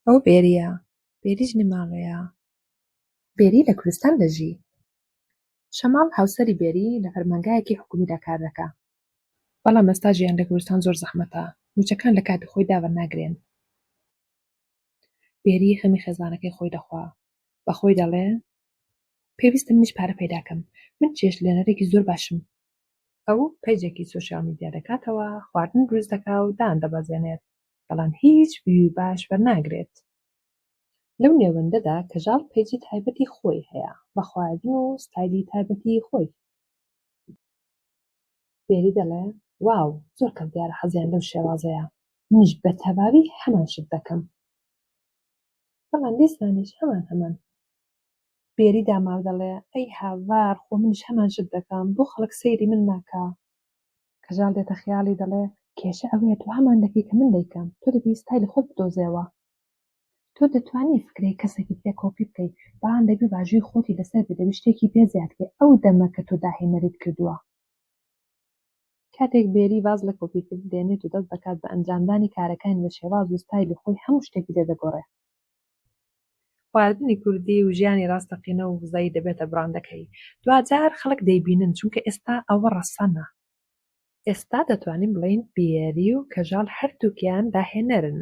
ئەوە بێرییە. بێری ژنی ماڵێیە. بێری لە کوردستان دەژی. شەماڵ، هاوسەری بێری، لە فەرمانگایەکی حکومیدا کار دەکا. بەڵام ئێستا ژیان لە کوردستان زۆر زەحمەتە، مووچەکان لە کاتی خۆیدا وەرناگرێن. بێری خەمی خێزانەکەی خۆی دەخوا. بە خۆی دەڵێ: پێویستە منیش پارە پەیدا کەم. من چێشتلێنەرێکی زۆر باشم. ئەو پەیجێکی سۆشیاڵ میدیا دەکاتەوە، خواردن دروست دەکا و دایاندەبەزێنێت، بەڵام هیچ ڤیوی باش وەرناگرێت. لەو نێوەندەدا کەژاڵ پەیجی تایبەتی خۆی هەیە بە خواردن و ستایلی تایبەتی خۆی. بێری دەڵێ: واو، زۆر کەس دیارە حەزیان لەو شێوازەیە، منیش بە تەواوی هەمان شت دەکەم. بەڵام دیسانیش هەمان هەمان. بێری داماو دەڵێ: ئەی هاوار خۆ منیش هەمان شت دەکەم، بۆ خەڵک سەیری من ناکا؟ کەژاڵ دێتە خەیاڵی دەڵێ: کێشە ئەوەیە تۆ هەمان دەکەی کە من دەیکەم، تۆ دەبی ستایلی خۆت بدۆزیەوە. تۆ دەتوانی فکرەی کەسێکی ترێ کۆپی بکەی، بەڵام دەبی واژووی خۆتی لەسەر بێ، دەبی شتێکی پێ زیاد کەی، ئەو دەمە کە تۆ داهێنەریت کردووە. کاتێک بێری واز لە کۆپیکردن دێنێت و دەست دەکات بە ئەنجامدانی کارەکانی بە شێواز و ستایلی خۆی هەموو شتێکی لێ دەگۆڕێ. خواردنی کوردی و ژیانی ڕاستەقینە و وزەیی دەبێتە بڕاندەکەی. دواجار خەڵک دەیبینن، چونکە ئێستا ئەوە ڕەسەنە. ئێستا دەتوانین بڵێین بێری و کەژاڵ هەردووکیان داهێنەرن.